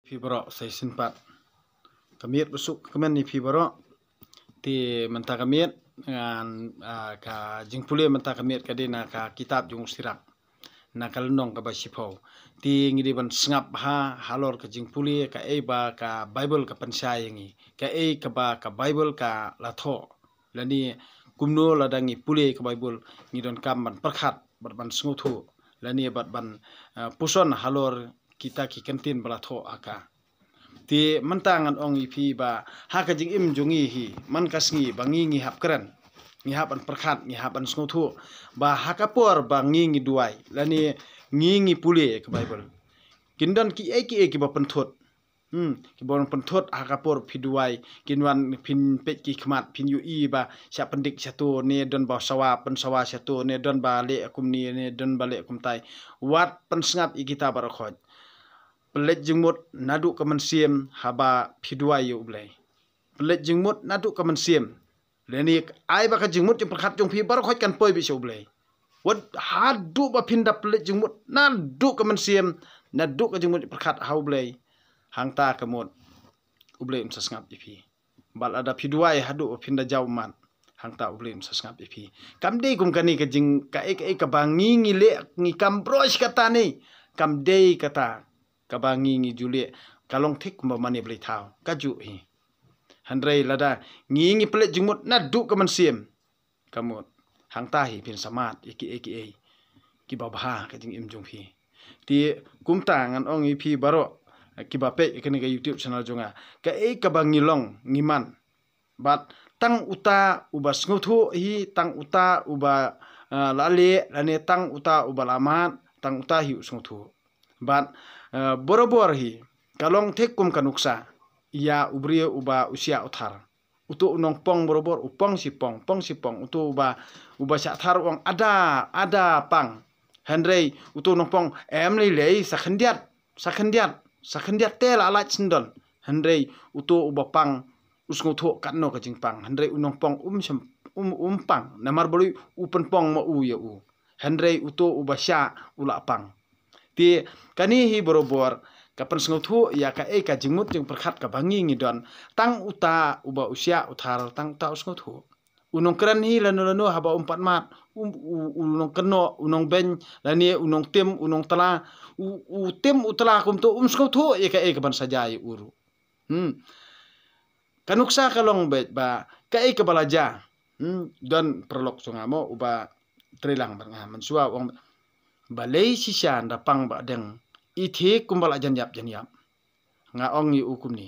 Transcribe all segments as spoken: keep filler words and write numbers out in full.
Phi baroh sa shisien pat. Ka miet ba suk ka kmen ïa phi baroh. Te mynta ka miet ngan, ah, ka jingpule mynta ka miet ka dei na ka kitab jong u Sirak, na ka lynnong kaba shiphew. Te ngi dei ban sngap ha halor ka jingpule kaei ba ka Baibl ka pynshai ïa ngi, kaei kaba ka Baibl ka la thoh. Lane kumno lada ngi pule ka Baibl ngi donkam ban pyrkhat bad ban sngewthuh lane bad ban, ah, puson halor kita ki kyntien ba la thoh ha ka. Te mynta ngan ong ïa phi ba ha ka jingim jong ngi hi, man ka sngi ba ngi ngi hap kren, ngi hap ban pyrkhat, ngi hap ban sngewthuh ba ha ka por ba ngi ngi duwai lane ngi ngi pule ka Baibl, kin don kiei kiei kiba pynthut. Hmm, kiba pynthut ha ka por phi duwai, kin wan phin peit ki khmat, phin ïohi ba shah pyndik shato, ne don ba sawa, pynsawa shato, ne don ba leh kumne, ne don ba leh kumtai. Wat pynsngap ïa kita baroh khoit. Pynleit jingmut naduh ka mynsiem haba phi duwai ïa U Blei. Pynleit jingmut naduh ka mynsiem. Lane ai ba ka jingmut jingpyrkhat jong phi baroh khoit kan poi beit sha U Blei. Wat haduh ba phin da pynleit jingmut naduh ka mynsiem, naduh ka jingmut jingpyrkhat ha U Blei, hangta ka mut U Blei un sa sngap ïa phi. Bad lada phi duwai haduh ba phin da jaw ummat, hangta U Blei un sa sngap ïa phi. Kam dei kum kane ka jing kaei kaei kaba ngi ngi leh, ngi kam brosh kata ne. Kam dei kata kaba ngi ngi ju leh, ka long thik kumba mane blei thaw, ka juh hi. Hynrei lada ngi ngi pynleit jingmut naduh ka mynsiem, ka mut hangta hi phin sa mad ïa kiei kiei kiba bha ka jingim jong phi. Te kumta ngan ong ïa phi baroh kiba peit ïa kane ka YouTube channel jong nga, kaei kaba ngi long ngi man, bad tang uta uba sngewthuh hi, tang uta uba, ah, la leh lane tang uta uba la mad, tang uta hi u sngewthuh. Bad, ah, barabor hi ka long thik kum ka nuksa ïa u briew uba u shah u thar. Uto u nongpong barabor u pong shi pong, pong shi pong. Uto uba, uba shah thar u ong, "Ada, ada pang." Hynrei uto u nongpong, "Em lei lei, sa khyndiat, sa khyndiat, sa khyndiat te la lait shen don." Hynrei uto uba pang u sngewthuh katno ka jingpang. Hynrei u nongpong um shym, um, um pang. Namar balei? U pynpong ma u ïa u. Hynrei uto uba shah u la pang. Te kane hi barabor ka pynsngewthuh ïa kaei ka jingmut jingpyrkhat kaba ngi ngi don. Tang uta uba u shah u thar, tang uta u sngewthuh. U nongkren hi lano lano haba um pat mad, um, u, u nongkynnoh, u nongbeiñ, lane u nongtim, u nongtla, u, u tim u tla kumto um sngewthuh ïa kaei kaban sa jia ïa u ruh. Hmm. Ka nuksa ka long beit ba kaei kaba la jia. Hmm, don paralok jong nga mo uba trei lang bad nga mynshuwa u ong, "Balei shisha nda pang ba deng, i thik kumba la jan ïap jan ïap." Nga ong ïa u kumne,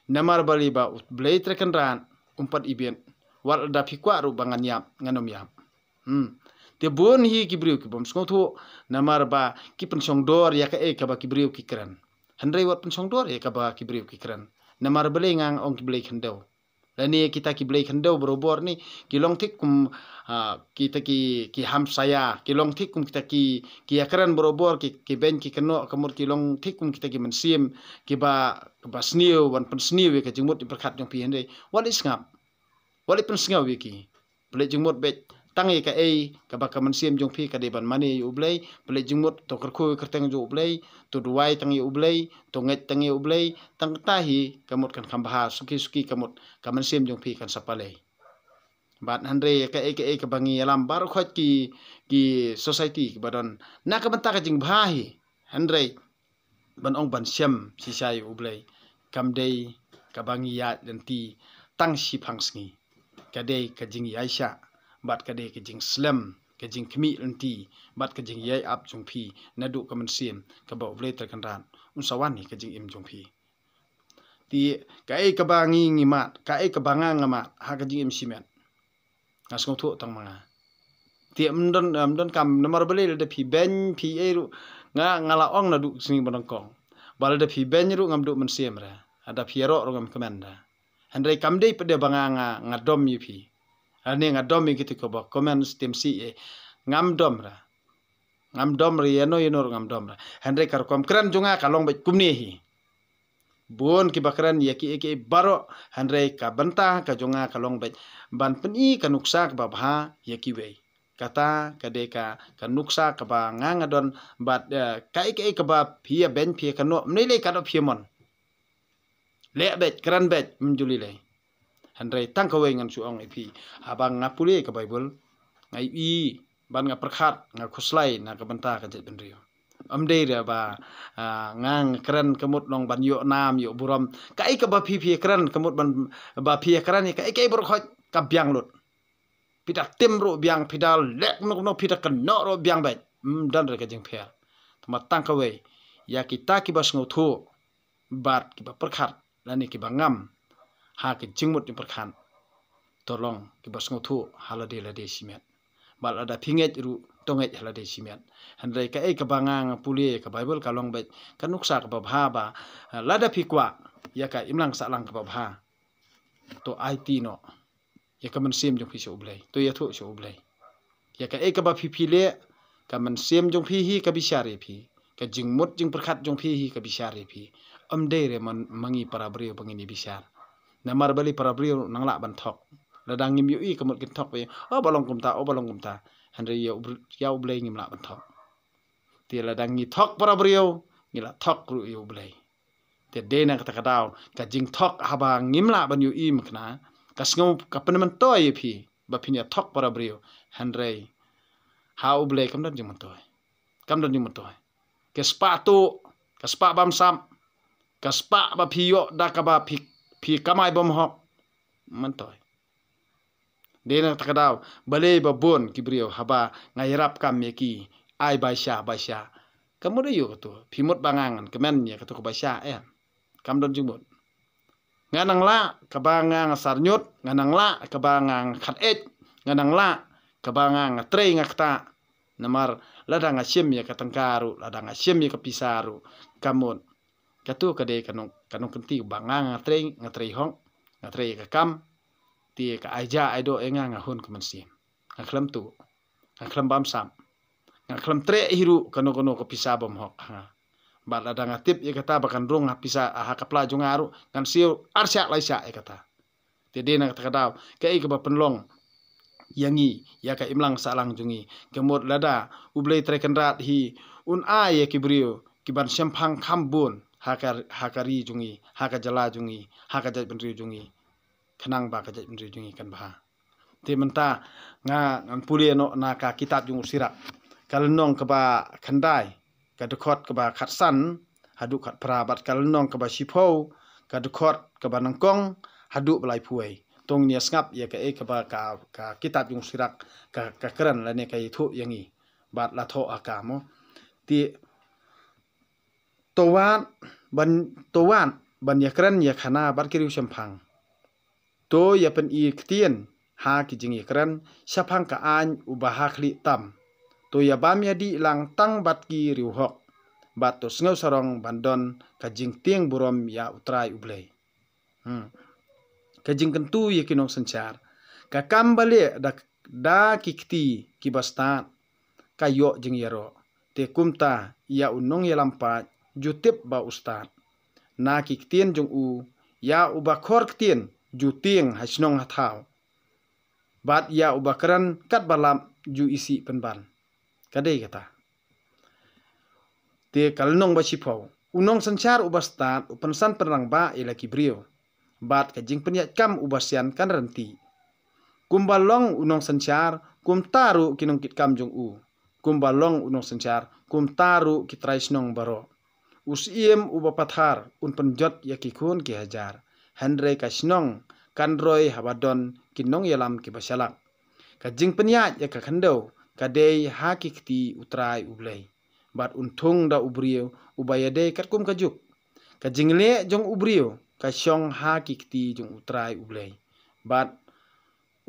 "Namar balei ba U Blei Trai Kynrad um pat ibit, wat lada phi kwah ruh ba ngan ïap ngan ym ïap." Hmm. Te bun hi ki briew ki bym sngewthuh namar ba ki pynshong dor ïa kaei kaba ki briew ki kren. Hynrei wat pynshong dor ïa kaba ki briew ki kren. Namar balei? Nga ong ki blei khyndew. Lane kita ki blei khyndew barabor ne ki long thik kum, ah, kita ki, ki hamsaya, ki long thik kum kita ki, ki ïakren barabor, ki, ki beiñ ki kynnoh, ka mut ki long thik kum kita ki mynsiem kiba, ba sniew, ban pynsniew ïa ka jingmut jingpyrkhat jong phi. Hynrei wat leh sngap, wat leh pynsngew ïa ki. Pynleit jingmut beit tang ïa kaei kaba ka mynsiem jong phi ka dei ban mane ïa U Blei. Pynleit jingmut, to kyrkhu ïa ka kyrteng jong U Blei, to duwai tang ïa U Blei, to ngeit tang ïa U Blei. Tang kata hi ka mut kan kham bha, suki suki ka mut ka mynsiem jong phi kan sa palei. Bad hynrei kaei kaei kaba ngi ïalam baroh khoit ki, ki society kiba don na ka bynta ka jingbha hi. Hynrei ban ong ban shem shisha ïa U Blei kam dei kaba ngi ïaid lynti tang shi phang sngi. Ka dei ka jingïaishah bad ka dei ka jingslem, ka jingkhmih lynti bad ka jingïai ap jong phi naduh ka mynsiem kaba U Blei Trai Kynrad un sa wan ïa ka jingim jong phi. Te kaei kaba ngi ngi mad, kaei kaba nga nga mad ha ka jingim shimet, nga sngewthuh tang ma nga. Te ym don, ym donkam, namar balei? Lada phi beiñ phi ei ruh, nga, nga la ong naduh ka sngi ba nyngkong ba lada phi beiñ ruh ngam duh mynsiem re, lada phi ïaroh ruh ngam kmen re. Hynrei kam dei pat de ba nga, nga, nga dom ïa phi. Lane nga dom ïa kito kiba comment, tim shi ei, ngam dom re. Ngam dom re, ïano ïano ruh ngam dom re. Hynrei ka rukom kren jong nga ka long beit kumne hi. Bun kiba kren ïa kiei kiei baroh, hynrei ka bynta ka jong nga ka long beit ban pyni ka nuksa kaba bha ïa kiwei. Kata ka dei ka, ka nuksa kaba nga nga don bad, eh, kaei kaei kaba phi ïa beiñ phi ïa kynnoh, ym lei lei ka dei phi ïa mon. Leh beit, kren beit, ym ju lei lei. Hynrei tang kawei ngan shu ong ïa phi. Haba nga pule ka Baibl, nga ïohi, bad nga pyrkhat, nga khuslai na ka bynta ka jaitbynriew. Ym dei re ba, ah, nga kren ka mut long ban ïoh nam, ïoh burom. Kaei kaba phi phi kren ka mut ban, ba phi kren ïa kaei kaei baroh khoit ka biang lut. Phi da tim ruh biang, phi da leh kumno kumno, phi da kynnoh ruh biang beit. Ym don re ka jingpher. Tangba tang kawei, ïa kita kiba sngewthuh bad kiba pyrkhat lane kiba ngam ha ka jingmut jingpyrkhat, to long kiba sngewthuh ha lade lade shimet. Bad lada phi ngeit ruh, to ngeit ha lade shimet. Hynrei kaei kaba nga nga pule ka Baibl ka long beit ka nuksa kaba bha ba, eh, lada phi kwah ïa ka imlang sahlang kaba bha, to aiti noh ïa ka mynsiem jong phi sha U Blei. To ïathuh sha U Blei. Ïa kaei kaba phi phi leh, ka mynsiem jong phi hi ka bishar ïa phi. Ka jingmut jingpyrkhat jong phi hi ka bishar ïa phi. Ym dei re man, ma ngi para briew ba ngin ïa bishar. Namar balei para briew nang lah ban thok. Lada ngim ïohi ka mut kin thok ba, oh, ba long kumta, oh, ba long kumta. Hynrei ïa U Br-, ïa U Blei ngim lah ban thok. Te lada ngi thok para briew, ngi la thok ruh ïa U Blei. Te dei na kata ka daw, ka jingthok haba ngim lah ban ïohi makna, ka sngew ka pynmyntoi ïa phi ba phin ïa thok para briew, hynrei ha U Blei kam don jingmyntoi. Kam don jingmyntoi. Ka spah tuh, ka spah bamsap, ka spah ba phi ïoh da kaba phi, phi kamai bymhok. Myntoi. Dei na kata ka daw, balei ba bun ki briew haba nga ïarap kam ïa ki, ai baisha, baisha. Ka mut aïu kato, phi mut ba nga ngan kmen ïa kato ka baisha, eh. Kam don jingmut. Nga nang lah kaba nga nga sarñiut, nga nang lah kaba nga nga khat eit, nga nang lah kaba nga nga trei nga ktah. Namar lada nga shim ïa ka tyngka ruh, lada nga shim ïa ka pisa ruh, ka mut. Kato ka dei ka nong, ka nongkynti ba nga nga trei, nga trei hok, nga trei ïa ka kam. Te ka ai ja ai doh ïa nga, nga hun ka mynsiem. Nga khlem tuh, nga khlem bamsap, nga khlem treh hi ruh kano kano ka pisa bymhok ha nga. Bad lada nga tip ïa kata ba kan rung ha pisa, ha ka pla jong nga ruh, ngan siew ar shah lai shah ïa kata. Te dei na kata ka daw, kaei kaba pynlong ïa ngi, ïa ka imlang sahlang jong ngi. Ka mut lada U Blei Trai Kynrad hi un ai ïa ki briew ki ban shemphang kham bun ha ka, ha ka ri jong ngi, ha ka jylla jong ngi, ha ka jaitbynriew jong ngi. Khnang ba ka jaitbynriew jong ngi kan bha. Te mynta nga ngan pule noh na ka kitab jong u Sirak, ka lynnong kaba khyndai, ka dkhot kaba khatsan haduh khatphra, bad ka lynnong kaba shiphew, ka dkhot kaba nyngkong haduh ba laiphew wei. To ngin ïa sngap ïa kaei kaba ka, ka kitab jong u Sirak ka, ka kren lane ka ïathuh ïa ngi. Bad la thoh ha ka mo. Te to wad ban, to wad ban ïakren ïa khana bad ki riewshemphang. To ïa pyni ktien ha ki jingïakren shaphang ka aiñ uba ha khlieh tam. To ïa bam ïa dih lang tang bad ki riewhok. Bad to sngew sarong ban don ka jingtieng burom ïa U Trai U Blei. Hmm. Ka jingkyntu ïa ki nongsynshar. Ka kam ba leh da, da ki kti kiba stad ka ïoh jingïaroh. Te kumta ïa u nongïalam paid ju tip ba u stad. Na ki ktien jong u, ïa uba khor ktien ju tieng ha shnong ha thaw. Bad ïa uba kren katba lap ju isih pynban. Ka dei kata. Te ka lynnong ba shiphew. U nongsynshar uba stad u pynsan pynrangbah ïa la ki briew. Bad ka jingpynïaid kam uba sian kan rynti. Kumba long u nongsynshar, kumta ruh ki nongkitkam jong u. Kumba long u nongsynshar, kumta ruh ki trai shnong baroh. U syiem uba pathar un pynjot ïa ki khun ki hajar. Hynrei ka shnong kan roi haba don ki nongïalam kiba shalak. Ka jingpynïaid ïa ka khyndew ka dei ha ki kti U Trai U Blei. Bad un thung da u briew uba ïadei katkum ka juk. Ka jingleh jong u briew ka shong ha ki kti jong U Trai U Blei. Bad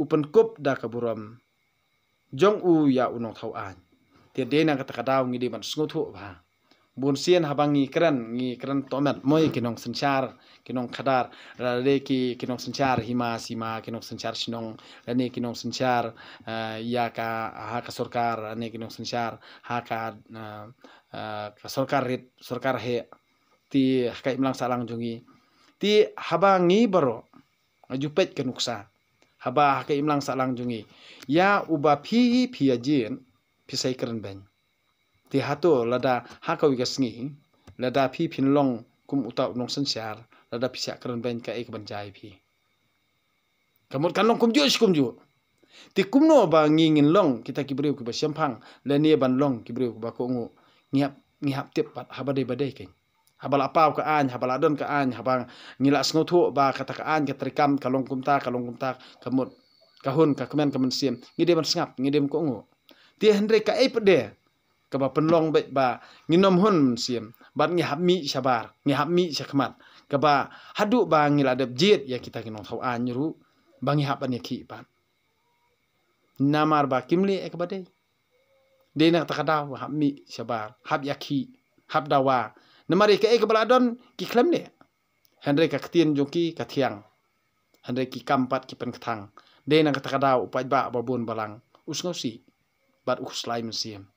u pynkup da ka burom jong u ïa u nongthaw aiñ. Te dei na kata ka daw ngi dei ban sngewthuh bha. Bun sien haba ngi kren, ngi kren tohmet mo ïa ki nongsynshar, ki nongkhadar, lane ki, ki nongsynshar hima sima, ki nongsynshar shnong, lane ki nongsynshar, eh, ïa ka, ha ka sorkar, lane ki nongsynshar ha ka, eh, eh, ka sorkar rit, sorkar heh. Te ha ka imlang sahlang jong ngi. Te haba ngi baroh nga ju peit ka nuksa. Haba ha ka imlang sahlang jong ngi, ïa uba phi, phi ïa jied, phi sa ïakren beiñ. Te hato lada ha kawei ka sngi, lada phi phin long kum uta u nongsynshar, lada phi shah kren beiñ kaei kaban jia ïa phi. Ka mut kan long kumjuh shi kumjuh. Te kumno ba ngi ngin long kita ki briew kiba shemphang, lane ban long ki briew kiba kohnguh, ngi hap, ngi hap tip pat haba dei ba dei keiñ. Haba la paw ka aiñ, haba la don ka aiñ, haba ngi la sngewthuh ba kata ka aiñ ka treikam ka long kumta, ka long kumta, ka mut ka hun ka kmen ka mynsiem, ngi dei ban sngap, ngi dei ban kohnguh. Te hynrei kaei pat de kaba pynlong beit ba ngin ym hun mynsiem, bad ngi hap mih shabar, ngi hap mih shakhmat, kaba haduh ba ngi la dep jied ïa kita ki nongthaw aiñ ruh, ba ngi hap ban ïakhih pat. Namar ba kim leh ïa kaba dei. Dei na kata ka daw hap mih shabar, hap ïakhih, hap dawa. Namar ïa kaei kaba la don ki khlem leh. Hynrei ka ktien jong ki ka thiang. Hynrei ki kam pat ki pynkthang. Dei na kata ka daw u paidbah ba bun balang u sngewsih bad u khuslai mynsiem.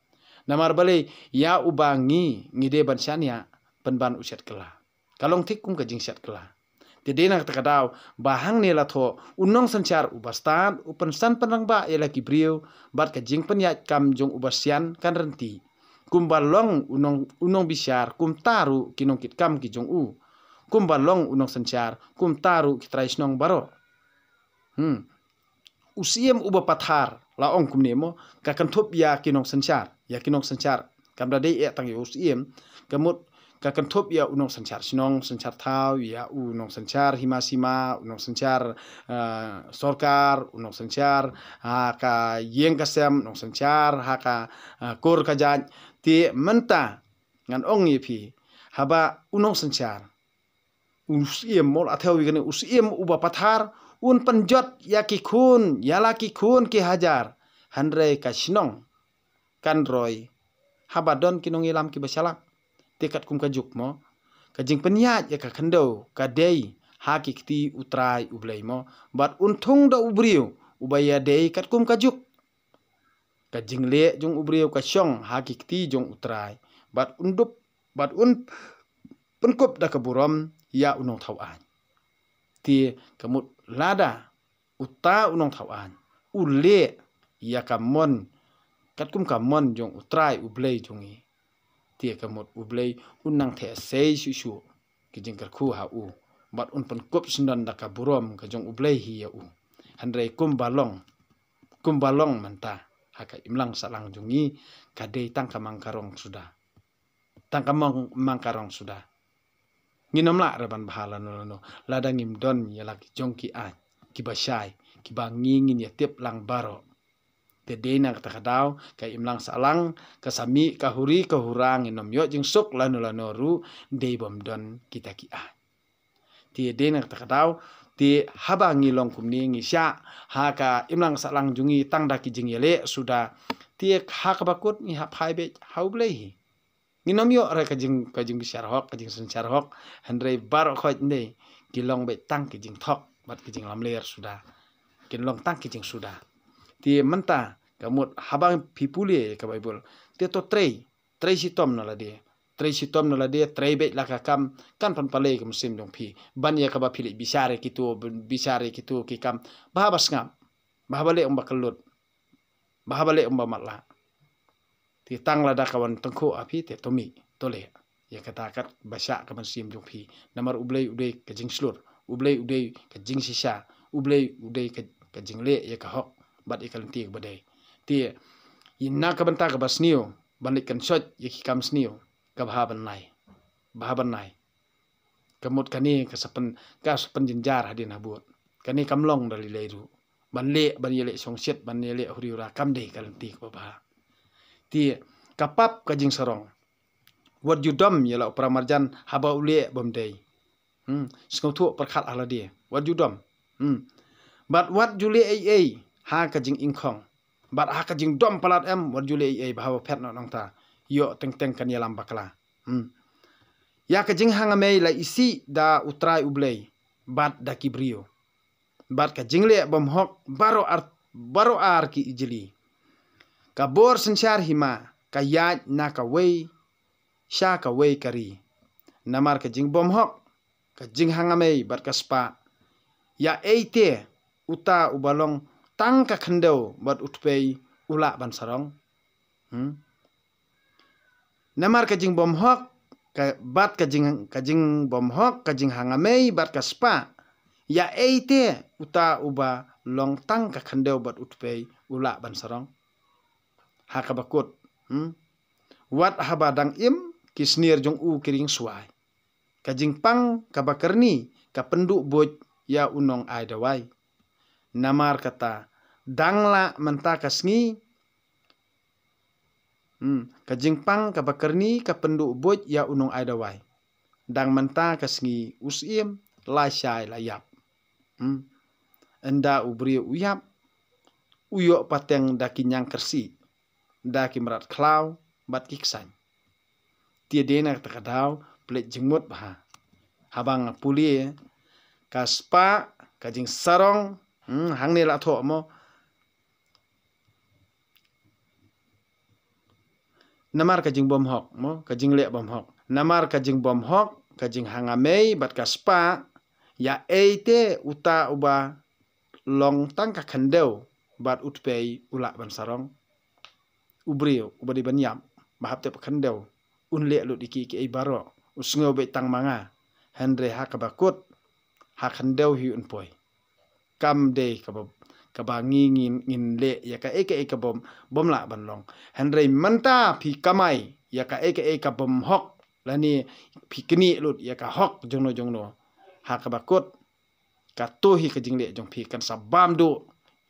Namar balei, ïa uba ngi, ngi dei ban shaniah pynban u shet kylla. Ka long thik kum ka jingshet kylla. Te dei na kata ka daw ba hangne la thoh u nongsynshar uba stad u pynsan pynrangbah ïa la ki briew bad ka jingpynïaid kam jong uba sian kan rynti. Kumba long u nong, u nongbishar, kumta ruh ki nongkitkam ki jong u. Kumba long u nongsynshar, kumta ruh ki trai shnong baroh. Hmm. U Siem uba pathar, la ong kumne mo, ka kynthup ïa ki nongsynshar, ïa ki nongsynshar. Kam da dei eh tang ïa u Siem, ka mut ka kynthup ïa u nongsynshar shnong, synshar thaw, ïa u nongsynshar hima sima, u nongsynshar, ah, sorkar, u nongsynshar ha ka ïing ka sem, u nongsynshar ha ka, ah, kur ka jait. Te mynta ngan ong ïa phi, haba u nongsynshar, u Siem, mol a thew ïa kane, u Siem uba pathar un pynjot ïa ki khun, ïa la ki khun ki hajar, hynrei ka shnong kan roi haba don ki nongïalam kiba shalak. Te katkum ka juk mo, ka jingpynïaid ïa ka khyndew ka dei ha ki kti U Trai U Blei mo, bad un thung da u briew uba ïadei katkum ka juk. Ka jingleh jong u briew ka shong ha ki kti jong U Trai, bad un dup, bad un pynkup da ka burom ïa u nongthaw aiñ. Te ka mut lada uta u nongthaw aiñ u leh ïa ka mon katkum ka mon jong U Trai U Blei jong ngi, te ka mut U Blei un nang theh sei shuh shuh ki jingkyrkhu ha u, bad un pynkup syndon da ka burom ka jong U Blei hi ïa u. Hynrei kumba long, kumba long mynta ha ka imlang sahlang jong ngi, ka dei tang ka mang ka rong suda. Tang ka mang, mang ka rong suda. Ngin ym lah re ban bha lano lano lada ngim don ïa la ki jong ki aiñ kiba shai, kiba ngi ngin ïa tip lang baroh. Te dei na kata ka daw, ka imlang sahlang, ka sa mih ka huri ka hura, ngin ym ïoh jingsuk lano lano ruh, dei bym don kita ki aiñ. Te dei na kata ka daw, te haba ngi long kumne ngi shah ha ka imlang sahlang jong ngi tang da ki jingïaleh suda, te ha kaba kut ngi hap phai beit ha U Blei hi. Ngin ym ïoh re ka jing, ka jingbishar hok, ka jingsynshar hok, hynrei baroh khoit ndei ki long beit tang ki jingthok bad ki jinglamler suda. Kin long tang ki jingsuda. Te mynta ka mut haba phi pule ka Baibl, te to trei, trei shitom na lade. Trei shitom na lade, trei beit la ka kam, kan pynpalei ka mynsiem jong phi ban ïa kaba phi leh bishar ïa kito, bishar ïa kito ki kam. Bha ba sngap, bha ba leh ym ba kyllut, bha ba leh ym ba matlah. Te tang lada ka wan tyngkhuh ha phi te to mih, to leh ïa kata kat ba shah ka mynsiem jong phi. Namar U Blei u dei ka jingshlur, U Blei u dei ka jingshisha, U Blei u dei ka, ka jingleh ïa ka hok bad ïa ka lynti kaba dei. Te na ka bynta kaba sniew ban leit kynshoit ïa ki kam sniew, ka bha ban lai, bha ban lai. Ka mut kane ka sa pyn, ka sa pynjynjar hadien habud. Kane kam long da lei lei ruh. Ban leh, ban ïaleh shongshit, ban ïaleh huri hura, kam dei ka lynti kaba bha. Te ka pap ka jingsarong. Wat ju dom ïa la u para marjan haba u leh bym dei. Hmm, sngewthuh pyrkhat ha lade. Wat ju dom. Hmm. Bad wat ju leh ei ei ha ka jingïngkhong. Bad ha ka jingdom palat em, wat ju leh ei ei, bha ba phet noh nangta. Ïoh teng teng kan ïalam bakla. Hmm. Ïa ka jinghangamei la isih da U Trai U Blei bad da ki briew. Bad ka jingleh bymhok baroh ar, baroh ar ki ijli. Ka bor synshar hima ka ïaid na kawei sha kawei ka ri. Namar ka jingbymhok, ka jinghangamei bad ka spah. Ïa ei te uta uba long tang ka khyndew bad u tpei u lah ban sarong? Hmm? Namar ka jingbymhok ka, bad ka jing, ka jingbymhok, ka jinghangamei bad ka spah, ïa ei te uta uba long tang ka khyndew bad u tpei u lah ban sarong? Ha kaba kut, hmm? Wat haba dang im, ki snier jong u ki ring swai. Ka jingpang kaba kyrni ka pynduh buit ïa u nongai dawai. Namar kata, dang lah mynta ka sngi, hmm, ka jingpang kaba kyrni ka pynduh buit ïa u nongai dawai. Dang mynta ka sngi u syiem la shai la ïap. Hmm. Ynda u briew u ïap, u ïoh pateng da ki ñiangkyrsih, da ki mrad khlaw bad ki ksaiñ. Te dei na kata ka daw pynleit jingmut bha. Haba nga pule ka spah, ka jingsarong, hmm, hangne la thoh mo. Namar ka jingbymhok mo, ka jingleh bymhok. Namar ka jingbymhok, ka jinghangamei bad ka spah, ïa ei te uta uba long tang ka khyndew bad u tpei u lah ban sarong? U briew uba dei ban ïap, ba hap tep khyndew, un leh lut ïa ki, ki ei baroh, u sngew beit tang ma nga. Hynrei ha kaba kut, ha khyndew hi un poi. Kam dei kaba, kaba ngi ngin, ngin leh ïa kaei kaei ka bym, bym lah ban long. Hynrei mynta phi kamai ïa kaei kaei ka bymhok, lane phi knieh lut ïa ka hok jongno jongno, ha kaba kut, kato hi ka jingleh jong phi kan sa bam duh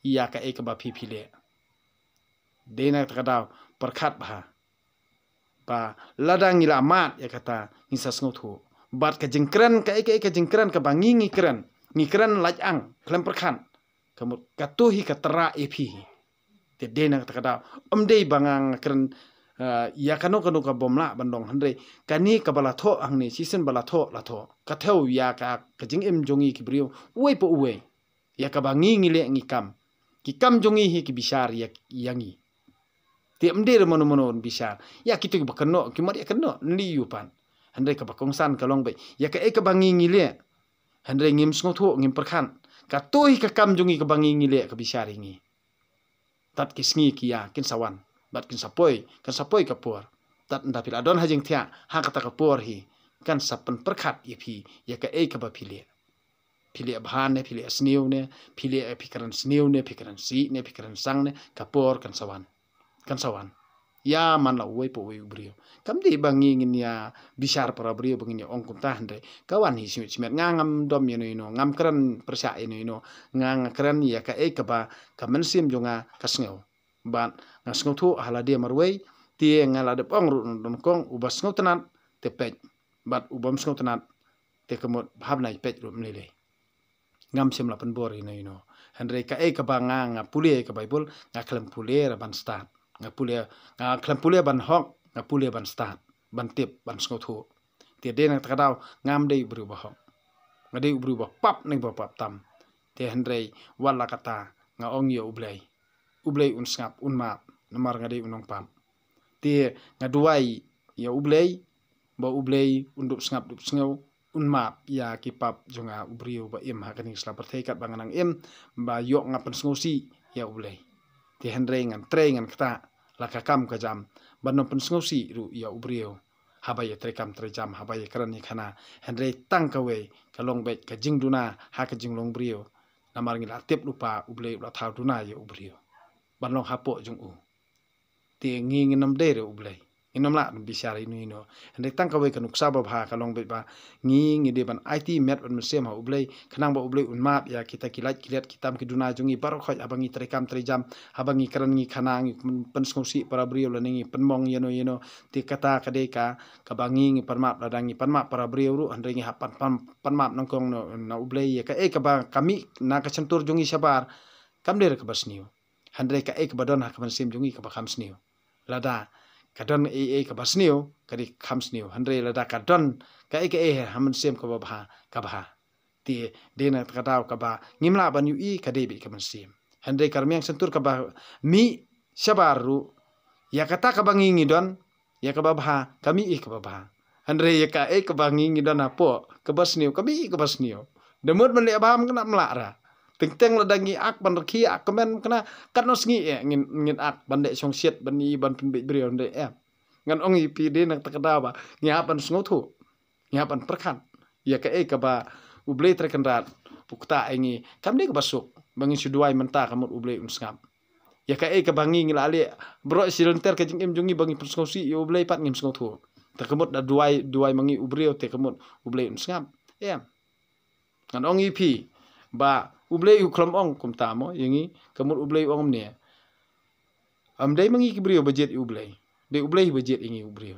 ïa kaei kaba phi phi leh. Dei na kata ka daw pyrkhat bha. Ba lada ngi la mad ïa kata, ngi sa sngewthuh. Bad ka jingkren, kaei kaei ka jingkren kaba ngi ngi kren, ngi kren lait ang, khlem pyrkhat. Ka mut kato hi ka trah ïa phi. Te dei na kata ka daw, ym dei ba nga nga kren, eh, ïa kano kano ka bym lah ban long, hynrei kane kaba la thoh hangne, shisien ba la thoh, la thoh, ka thew ïa ka, ka jingim jong ngi ki briew uwei pa uwei. Ïa kaba ngi ngi leh ngi kam, ki kam jong ngi hi ki bishar ïa, ïa ngi. Te ym dei re mano mano un bishar. Ïa kito kiba kynnoh, ki mut ïa kynnoh, nli ïu pat. Hynrei kaba kongsan ka long beit ïa kaei kaba ngi ngi leh. Hynrei ngim sngewthuh, ngim pyrkhat. Kato hi ka kam jong ngi kaba ngi ngi leh ka bishar ïa ngi. Tad ki sngi ki ïa kin sa wan, bad kin sa poi, kan sa poi ka por. Tad ynda phi la don ha jingthiah, ha kata ka por hi kan sa pynpyrkhat ïa phi ïa kaei kaba phi leh. Phi leh bha ne, phi leh sniew ne, phi leh, phi kren sniew ne, phi kren sih ne, phi kren sang ne, ka por kan sa wan. Kan sa wan. Ïa man la uwei pa uwei u briew. Kam dei ba ngi ngin ïa bishar para briew, ba ngin ïa ong kumta, hynrei ka wan hi shimet shimet. Nga ngam dom ïano ïano, ngam kren pyrshah ïano ïano. Nga nga kren ïa kaei kaba ka mynsiem jong nga ka sngew. Bad nga sngewthuh ha lade marwei, te nga la dep ong ruh, nyngkong uba sngewtynnat te peit, bad u bym sngewtynnat te ka mut hap nai peit ruh ym lei lei. Ngam shym la pynbor ïano ïano. Hynrei kaei kaba nga nga pule ïa ka Baibl, nga khlem pule ra ban stad. Nga pule, nga khlem pule ban hok, nga pule ban stad, ban tip, ban sngewthuh. Te dei na kata ka daw, ngam dei u briew ba hok. Nga dei u briew ba pap ne ba pap tam. Te hynrei wat la kata, nga ong ïa U Blei, U Blei un sngap, un map, namar nga dei u nongpap. Te nga duwai ïa U Blei, ba U Blei un dup sngap dup sngew, un map ïa ki pap jong nga u briew ba im ha kane ka sla pyrthei katba nga nang im, ba ïoh nga pynsngewsih ïa U Blei. Te hynrei ngan trei ngan ktah la ka kam ka jam ban ym pynsngewsih ruh ïa u briew haba ïa trei kam trei jam, haba ïa kren ïa khana. Hynrei tang kawei ka long beit ka jingduna ha ka jinglong briew. Namar ngi la tip lypa U Blei u la thaw duna ïa u briew ban long hapoh jong u. Te ngi ngin ym dei re U Blei, ngin ym lah ban bishar ïano ïano. Hynrei tang kawei ka nuksa babha ka long beit ba ngi ngi dei ban aiti met bad mynsiem ha U Blei, khnang ba U Blei un map ïa kita ki lait ki let, ki tam ki duna jong ngi baroh khoit, haba ngi trei kam trei jam, haba ngi kren ngi khana, ngi pyn-, pynsngewsih para briew lane ngi pynmong ïano ïano. Te kata ka dei ka, kaba ngi ngi pan map, lada ngi pan map para briew ruh, hynrei ngi hap pan, pan, pan map nyngkong na, na U Blei ïa kaei kaba ka mih na ka shyntur jong ngi shabar. Kam dei re kaba sniew. Hynrei kaei kaba don ha ka mynsiem jong ngi kaba kham sniew. Lada ka don ei ei kaba sniew, ka dei kham sniew. Hynrei lada ka don kaei kaei ha mynsiem kaba bha, ka bha. Te dei na kata ka daw kaba ngim lah ban ïohi, ka dei beit ka mynsiem. Hynrei ka rmiang shyntur kaba mih shabar ruh, ïa kata kaba ngi ngi don, ïa kaba bha, ka mih ïa kaba bha. Hynrei ïa kaei kaba ngi ngi don hapoh, kaba sniew, ka mih ïa kaba sniew. Da mut ban leh bha, ym lah ra. Teng teng lada ngi ak ban rkhie, ak kmen, kane katno sngi eh ngin, ngin ak ban leh shongshit, ban ïohi, ban pynbeit briew, hynrei eh. Ngan ong ïa phi, dei na kata ka daw ba ngi hap ban sngewthuh, ngi hap ban pyrkhat ïa kaei kaba U Blei Trai Kynrad u ktah ïa ngi. Kam dei kaba suk ba ngin shu duwai mynta ka mut U Blei un sngap. Ïa kaei kaba ngi ngi la leh baroh shi lynter ka jingim jong ngi ba ngi pynsngewsih ïa U Blei pat ngim sngewthuh. Te ka mut da duwai, duwai ma ngi u briew te ka mut U Blei un sngap? Em. Ngan ong ïa phi ba U Blei u khlem ong kumta mo ïa ngi, ka mut U Blei u ong kumne. Ym dei ma ngi ki briew ba jied ïa U Blei, dei U Blei ba jied ïa ngi u briew.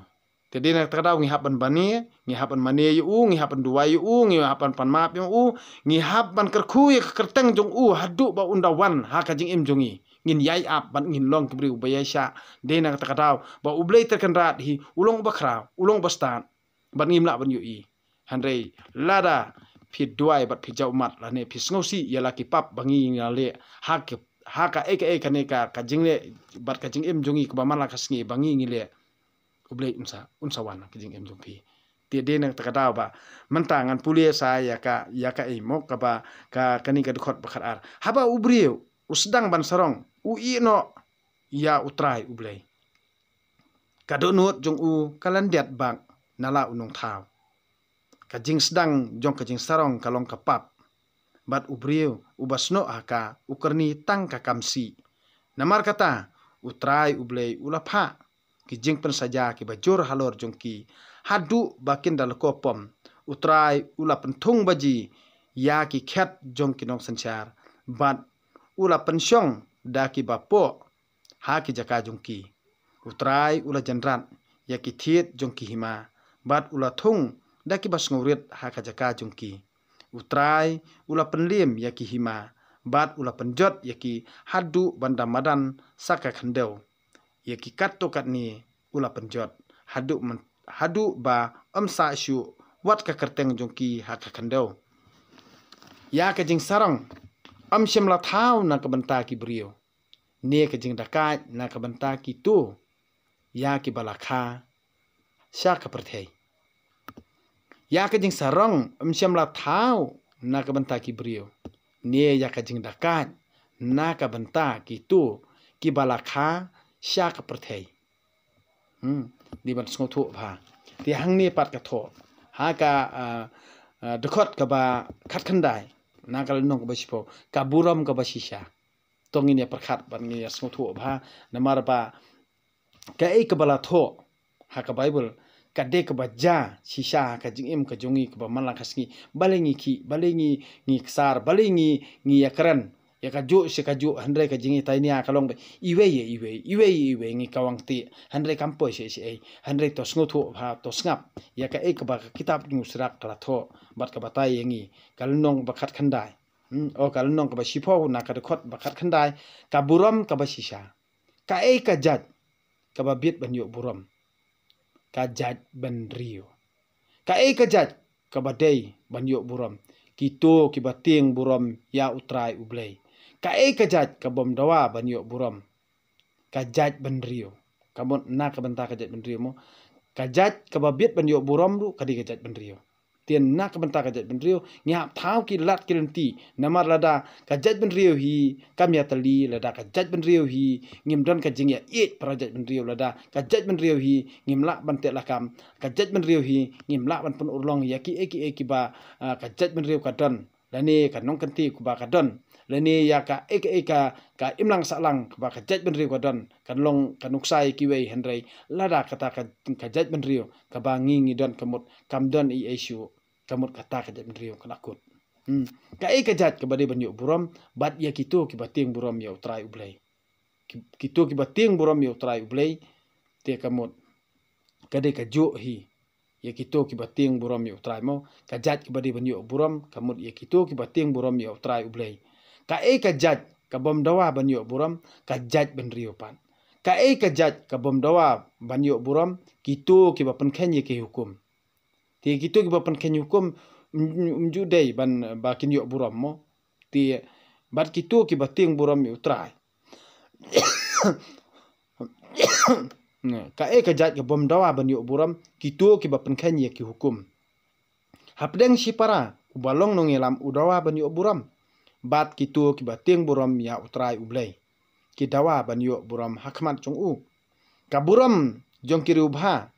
Te dei na kata ka daw ngi hap ban mane, ngi hap ban mane ïa u, ngi hap ban duwai ïa u, ngi hap ban pan map ïa u, ngi hap ban kyrkhu ïa ka kyrteng jong u haduh ba un da wan ha ka jingim jong ngi. Ngin ïai ap bad ngin long ki briew ba ïai shah. Dei na kata ka daw ba U Blei Trai Kynrad hi u long uba khraw, u long uba stad, bad ngim lah ban ïohi. Hynrei lada phi duwai bad phi jaw ummat lane phi sngewsih ïa la ki pap ba ngi ngi la leh ha ki, ha kaei kaei kane ka, ka jingleh bad ka jingim jong ngi kaba man la ka sngi ba ngi ngi leh, U Blei un sa, un sa wan ha ka jingim jong phi. Te dei na kata ka daw ba mynta ngan pule sa ïa ka, ïa kaei mo kaba ka, kane ka dkhot ba khatar. Haba u briew u sdang ban sarong, u ïeh noh ïa U Trai U Blei. Ka dohnud jong u ka lyndet bak na la u nongthaw. Ka jingsdang jong ka jingsarong ka long ka pap. Bad u briew uba snoh ha ka u kyrni tang ka kam sih. Namar kata U Trai U Blei u la phah ki jingpynsaja kiba jur halor jong ki, haduh ba kin da lyko pom. U Trai u la pynthung baji ïa ki khet jong ki nongsynshar, bad u la pynshong da kiba poh ha ki jaka jong ki. U Trai u la jynrat ïa ki thied jong ki hima, bad u la thung da kiba sngewrit ha ka jaka jong ki. U Trai u la pynlim ïa ki hima, bad u la pynjot ïa ki haduh ban da madan sa ka khyndew. Ïa ki katto katne u la pynjot haduh man, haduh ba ym sah shuh wat ka kyrteng jong ki ha ka khyndew. Ïa ka jingsarong ym shym la thaw na ka bynta ki briew, ne ka jingdakaid na ka bynta kito ïa kiba la kha sha ka pyrthei. Ïa ka jingsarong ym shym la thaw na ka bynta ki briew, ne ïa ka jingdakaid na ka bynta kito kiba la kha sha ka pyrthei. Hmm, dei ban sngewthuh bha. Te hangne pat ka thoh ha ka, ah, ah, dkhot kaba khatkhyndai, na ka lynnong kaba shiphew, ka burom kaba shisha. To ngin ïa pyrkhat bad ngin ïa sngewthuh bha, namar ba kaei kaba la thoh ha ka Baibl ka dei kaba jia shisha ha ka jingim ka jong ngi kaba man la ka sngi. Balei ngi khih, balei ngi, ngi ksar, balei ngi, ngi ïakren ïa kajuh shi kajuh, hynrei ka jingïatainia ka long ba iwei ïa iwei, iwei ïa iwei ngi kawang tih, hynrei kam poi shisha ei. Hynrei to sngewthuh bha, to sngap ïa kaei kaba ka kitab Jingïaseng ka la thoh bad ka batai ïa ngi, ka lynnong ba khatkhyndai. Hmm, oh, ka lynnong kaba shiphew na ka dkhot ba khatkhyndai, ka burom kaba shisha. Kaei ka jait kaba bit ban ïoh burom? Ka jaitbynriew. Kaei ka jait kaba dei ban ïoh burom? Kito kiba tieng burom ïa U Trai U Blei. Kaei ka jait ka bym dawa ban ïoh burom? Ka jaitbynriew. Ka mut na ka bynta ka jaitbynriew mo. Ka jait kaba bit ban ïoh burom ruh ka dei ka jaitbynriew. Te na ka bynta ka jaitbynriew ngi hap thaw ki lad ki lynti. Namar lada ka jaitbynriew hi kam ïatylli, lada ka jaitbynriew hi ngim don ka jingïaieit para jaitbynriew, lada ka jaitbynriew hi ngim lah ban teh lakam, ka jaitbynriew hi ngim lah ban pynurlong ïa kiei kiei kiba, ah, ka jaitbynriew ka don, lane ka nongkynti kaba ka don, lane ïa kaei kaei ka, ka imlang sahlang kaba ka jaitbynriew ka don, kan long ka nuksa ïa kiwei, hynrei lada kata ka, ka jaitbynriew kaba ngi ngi don ka mut kam don ei ei shuh, ka mut kata ka jaitbynriew ka la kut. Hmm. Kaei ka jait kaba dei ban ïoh burom? Bad ïa kito kiba tieng burom ïa U Trai U Blei. Ki-, kito kiba tieng burom ïa U Trai U Blei, te ka mut ka dei kajuh hi ïa kito kiba tieng burom ïa U Trai mo. Ka jait kaba dei ban ïoh burom ka mut ïa kito kiba tieng burom ïa U Trai U Blei. Kaei ka jait ka bym dawa ban ïoh burom? Ka jaitbynriew pat. Kaei ka jait ka bym dawa ban ïoh burom? Kito kiba pynkheiñ ïa ki hukum. Te kito kiba pynkheiñ hukum, ym, ym ju dei ban, ba kin ïoh burom mo. Te bad kito kiba tieng burom ïa U Trai. Kaei ka jait ka bym dawa ban ïoh burom? Kito kiba pynkheiñ ïa ki hukum. Hapdeng shipara uba long nongïalam u dawa ban ïoh burom. Bad kito kiba tieng burom ïa U Trai U Blei ki dawa ban ïoh burom ha khmat jong u. Ka burom jong ki riewbha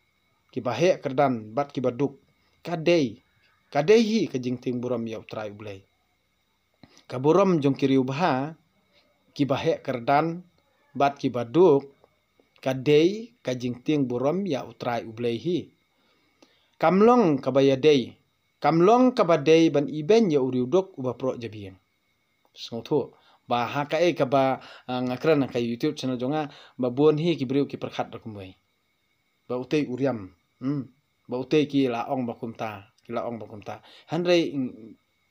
kiba heh kyrdan bad kiba duk, ka dei, ka dei hi ka jingtieng burom ïa U Trai U Blei. Ka burom jong ki riewbha kiba heh kyrdan bad kiba duk, ka dei ka jingtieng burom ïa U Trai U Blei hi. Kam long kaba ïadei, kam long kaba dei ban ibeiñ ïa u riewduk uba proh jabieng. Sngewthuh ba ha kaei kaba, ah, nga kren ha ka YouTube channel jong nga, ba bun hi ki briew ki pyrkhat da kumwei. Ba utei u riam. Hmm. Ba utei ki la ong ba kumta, ki la ong ba kumta. Hynrei, mm,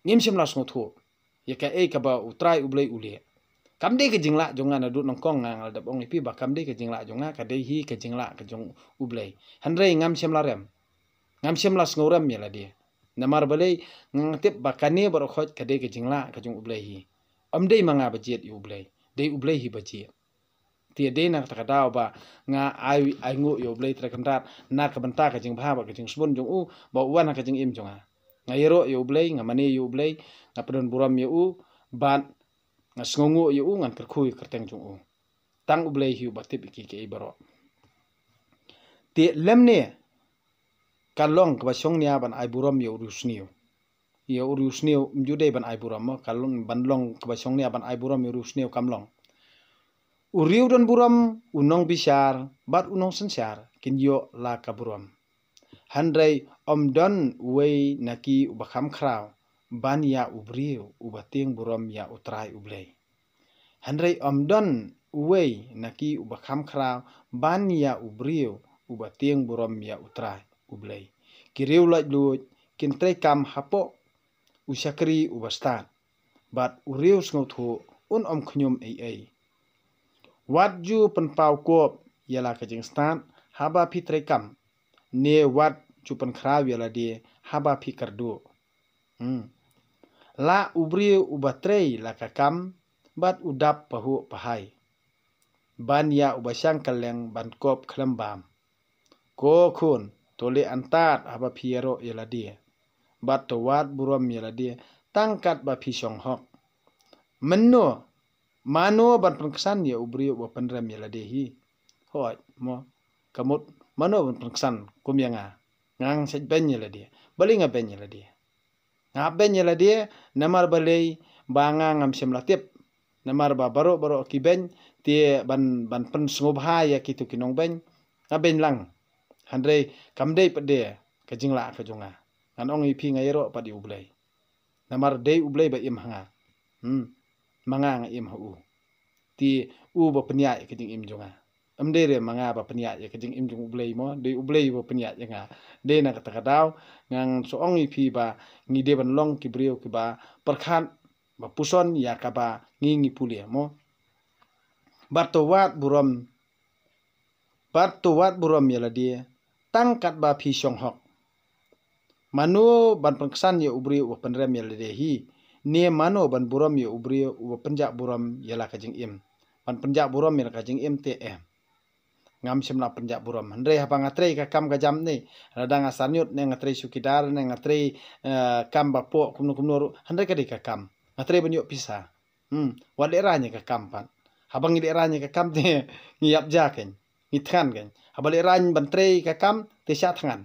ngim shym la sngewthuh ïa kaei kaba U Trai U Blei u leh. Kam dei ka jinglah jong nga, naduh nyngkong nga, nga la dep ong ïa phi ba kam dei ka jinglah jong nga, ka dei hi ka jinglah ka jong U Blei. Hynrei ngam shym la rem. Ngam shym la sngewrem ïa lade. Namar balei, nga tip ba kane baroh khoit ka dei ka jinglah ka jong U Blei hi. Ym dei ma nga ba jied ïa U Blei. Dei U Blei hi ba jied. Te dei na kata ka daw ba nga ai, ai nguh ïa U Blei Trai Kynrad na ka bynta ka jingbha bad ka jingsbun jong u, ba u wan ha ka jingim jong nga. Nga ïaroh ïa U Blei, nga mane ïa U Blei, nga pyndonkam burom ïa u, bad nga sngewnguh ïa u, ngan kyrkhu ïa ka kyrteng jong u. Tang U Blei hi uba tip ïa ki, kiei baroh. Te lymne ka long kaba shongnia ban ai burom ïa u riewsniew. Ïa u riewsniew ym ju dei ban ai burom, ka long ban long kaba shongnia ban ai burom ïa u riewsniew, kam long. U riew don burom, u nongbishar bad u nongsynshar kin ïoh la ka burom. Hynrei ym don uwei na ki uba kham khraw ban ïa u briew uba tieng burom ïa U Trai U Blei. Hynrei ym don uwei na ki uba kham khraw ban ïa u briew uba tieng burom ïa U Trai U Blei. Ki riew laitluid kin trei kam hapoh u shakri uba stad, bad u riew sngewthuh un ym khñium ei ei. Wat ju pynpaw kup ïa la ka jingstad haba phi trei kam, ne wat ju pynkhraw ïa lade haba phi kyrduh. Hmm. La u briew uba trei la ka kam bad u dap pahuh pahai, ban ïa uba shang kylleng ban kup khlem bam. Ko khun, to leh antad haba phi ïaroh ïa lade, bad to wad burom ïa lade tang katba phi shong hok. Mynno, mano ban pynksan ïa u briew uba pynrem ïa lade hi? Hooid mo, ka mut mano ban pynksan kum ïa nga? Nga ngan sa beiñ ïa lade. Balei nga beiñ ïa lade? Nga beiñ ïa lade namar balei, ba nga ngam shym la tip. Namar ba baroh baroh ki beiñ, te ban, ban pynsngewbha ïa kito ki nongbeiñ, nga beiñ lang. Hynrei kam dei pat de ka jinglah ka jong nga. Ngan ong ïa phi, nga ïaroh pat ïa U Blei. Namar dei U Blei ba im ha nga. Hmm. Ma nga nga im ha u. Te u ba pynïaid ïa ka jingim jong nga. Ym dei re ma nga ba pynïaid ïa ka jingim jong U Blei mo, dei U Blei ba pynïaid ïa nga. Dei na kata ka daw ngan sa ong ïa phi ba ngi dei ban long ki briew kiba pyrkhat, ba puson ïa kaba ngi, ngi pule mo. Bad to wad burom, bad to wad burom ïa lade tang katba phi shong hok. Mano ban pynksan ïa u briew uba pynrem ïa lade hi? Ne mano ban burom ïa u briew uba pynjah burom ïa la ka jingim? Ban pynjah burom ïa la ka jingim te em. Ngam shym la pynjah burom. Hynrei haba nga trei ka kam ka jam ne, lada nga sarñiut ne nga trei chowkidar ne nga trei, eh, kam ba poh kumno kumno ruh, hynrei ka dei ka kam. Nga trei ban ïoh pisa. Hmm, wat lehraiñ ïa ka kam pat. Haba ngi lehraiñ ïa ka kam te ngi ïap ja kein, ngi thngan kein. Haba lehraiñ ban trei ka kam te shah thngan.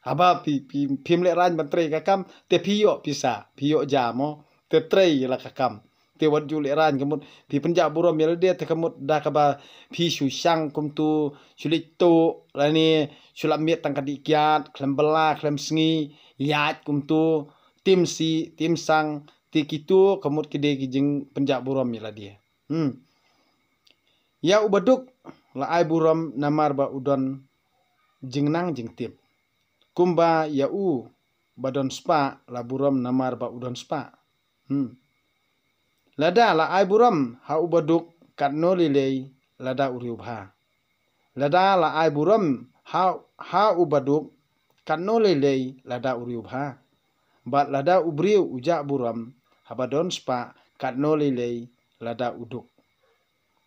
Haba phi, phi, phim lehraiñ ban trei ka kam te phi ïoh pisa, phi ïoh ja mo. Te trei ïa la ka kam. Te wat ju lehraiñ, ka mut phi pynjah burom ïa lade te ka mut da kaba phi shu shang kumto, shu leit tuh lane shu lap miet tang ka dih kiad, khlem bylla khlem sngi, ïaid kumto, tim sih tim sang, te kito ka mut ki dei ki jingpynjah burom ïa lade. Hmm. Ïa uba duk la ai burom namar ba u don jingnang jingtip. Kumba ïa u ba don spah la burom namar ba u don spah. Hmm. Lada la ai burom ha uba duk, katno lei lei lada u riewbha. Lada la ai burom ha, ha uba duk, katno lei lei lada u riewbha. Bad lada u briew u jah burom haba don spah, katno lei lei lada u duk.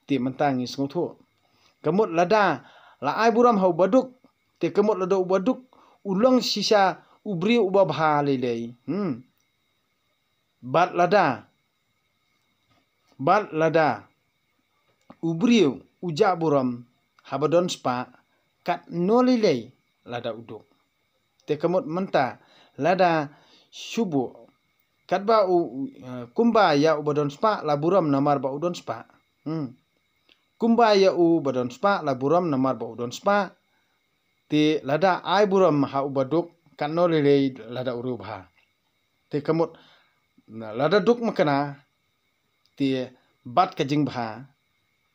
Te mynta ngi sngewthuh. Ka mut lada la ai burom ha uba duk, te ka mut lada uba duk u long shisha u briew uba bha lei lei. Hmm. Bad lada, bad lada u briew u jah burom haba don spah, katno lei lei lada u duk. Te ka mut mynta lada shu buh katba u, eh, kumba ïa uba don spah la burom namar ba u don spah. Hmm. Kumba ïa uba don spah la burom namar ba u don spah. Te lada ai burom ha uba duk katno lei lei lada u riewbha. Te ka mut, na, lada duk makna, te bad ka jingbha,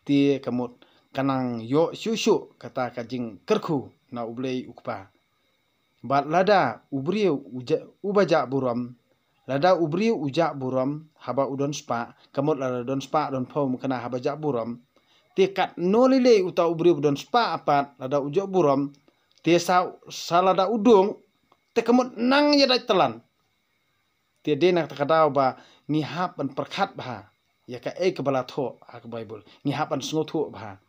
te ka mut ka nang ïoh shuh shuh kata ka jingkyrkhu na U Blei U Kpa. Bad lada u briew u ja-, uba jah burom, lada u briew u jah burom haba u don spah, ka mut lada don spah don phew makna haba jah burom, te katno lei lei uta u briew ba don spah pat lada u jah burom, te sa, sa lada u duk, te ka mut nang ïa dait tlan. Te dei na kata ka daw ba ngi hap ban pyrkhat bha ïa kaei kaba la thoh ha ka Baibl. Ngi hap ban sngewthuh bha.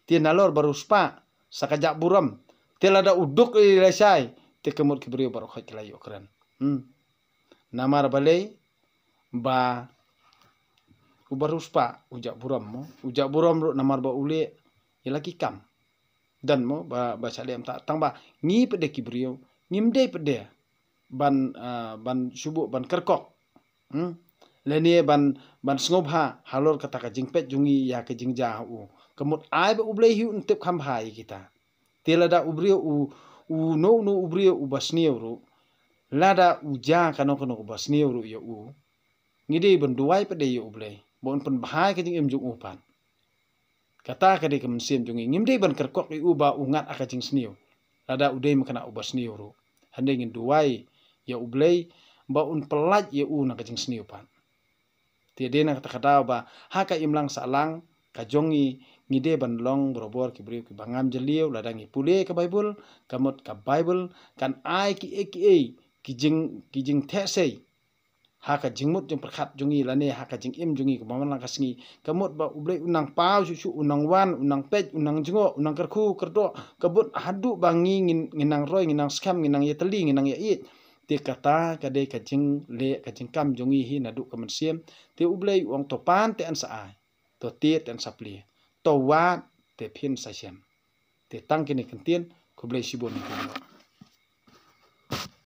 Te nalor ba riewspah sa ka jah burom, te lada u duk lei lashai, te ka mut ki briew baroh khoit ki la ïoh kren. Hmm. Namar balei? Ba uba riewspah u jah burom mo, u jah burom ruh namar ba u leh ïa la ki kam. Don mo ba, ba sha lem ta, tang ba ngi pat de ki briew, ngim dei pat de ban, ah, ban shu buh ban kyrkok. Hmm? Lane ban, ban sngewbha halor kata ka jingpeit jong ngi ïa ka jingjia ha u. Ka mut ai ba U Blei hi un tip kham bha ïa kita. Te lada u briew u, uno uno u briew uba sniew ruh, lada u jia kano kano kaba sniew ruh ïa u, ngi dei ban duwai pat de ïa U Blei ba un pynbha ïa ka jingim jong u pat. Kata ka dei ka mynsiem jong ngi. Ngim dei ban kyrkok ïa u ba u ngat ha ka jingsniew lada u dei makna uba sniew ruh. Hynrei ngin duwai ïa U Blei ba un pyllait ïa u na ka jingsniew pat. Te dei na kata ka daw ba ha ka imlang sahlang ka jong ngi, ngi dei ban long barabor ki briew kiba ngam jylliew lada ngi pule ka Baibl. Ka mut ka Baibl kan ai kiei kiei ki jing, ki jingtheh sei ha ka jingmut jingpyrkhat jong ngi lane ha ka jingim jong ngi kaba man la ka sngi. Ka mut ba U Blei u nang paw shuh shuh, u nang wan, u nang peit, u nang jngoh, u nang kyrkhu kyrdoh, ka mut haduh ba ngi ngin, ngin nang roi, ngin nang skhem, ngin nang ïatylli, ngin nang ïaieit. Te kata ka dei ka jingleh ka jingkam jong ngi hi naduh ka mynsiem. Te U Blei u ong to pan te yn sa ai, to tied te yn sa plie, to wad te phin sa shem. Te tang kine ki ktien, khublei shibun ïa phi.